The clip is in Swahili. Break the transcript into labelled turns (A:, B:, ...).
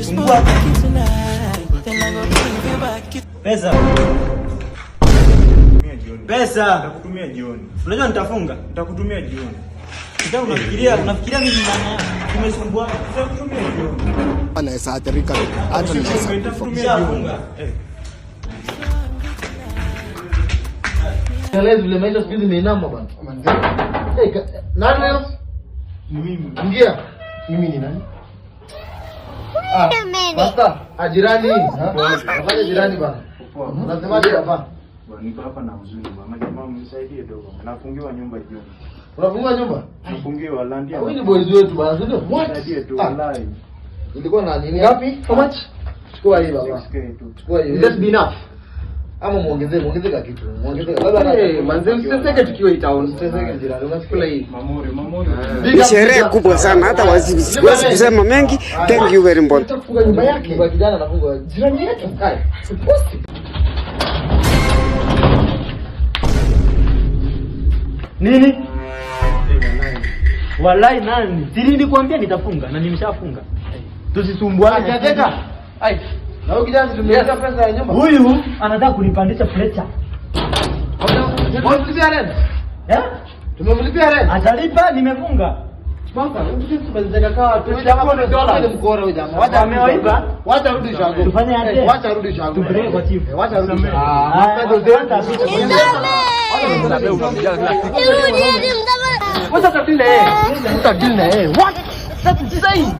A: Fungua. Pesa. Pesa.
B: Nitakutumia jioni.
A: Unajua nitafunga.
B: Nitakutumia jioni.
A: Sasa unafikiria mimi nani? Tumesumbua.
B: Nitakutumia jioni.
C: Anaweza athirika, hata naweza kufa.
B: Nitakutumia jioni.
A: Nishafunga.
B: Eh.
D: Realize vile maisha siku hizi imeinama bana. Eh, nani leo?
B: Ni mimi.
D: Ingia.
C: Mimi ni nani?
D: Ah, Pastor, ah, jirani. Nafanya jirani bana. Unasemaje hapa?
B: Bwana, niko hapa na huzuni bwana. Majamaa mnisaidie dogo. Nafungiwa nyumba jioni.
D: Unafunga nyumba?
B: Nafungiwa landia.
D: Huyu ni boys wetu bana, si ndio? What?
B: Nisaidie tu
D: Ah,
B: wallahi.
D: ilikuwa na nini? Ngapi? How much? Chukua hii baba.
B: 6K tu.
D: Chukua hii. Just be enough. Ama muongezee ka kitu. Muongezee. Labda
E: Hey, manze msiteseke tukiwa hii town.
D: Msiteseke jirani, unasikia?
E: Kula hii.
B: Mamuri, mamuri.
D: Big
F: Ni
D: up,
F: sherehe
D: big up.
F: kubwa sana, hata siwezi kusema mengi. Thank you very much.
D: Kufunga nyumba yake. Nyumba kijana anafunga jirani yetu. Kai. Supposed.
A: Nini? Walai nani? Si nilikwambia nitafunga na nimeshafunga. Tusisumbuane.
D: Ajateka.
E: Ai.
D: Na huyu kijana tumemleta pesa ya nyumba.
A: Huyu anataka kunipandisha pressure.
D: Tumemlipia rent.
A: Eh?
D: Tumemlipia rent.
A: Atalipa, nimefunga.
D: Sponsor, huyu tumezeka kawa tu jamaa ni dola. Ni mkora huyu jamaa. Wacha
A: Amewaiba.
D: Wacha rudi shago.
A: Tufanye aje?
D: Wacha rudi shago.
A: Tupeleke kwa chief.
D: Wacha rudi shago.
A: Ah,
E: Wacha tutadili na yeye. Tutadili na yeye. What? That's insane.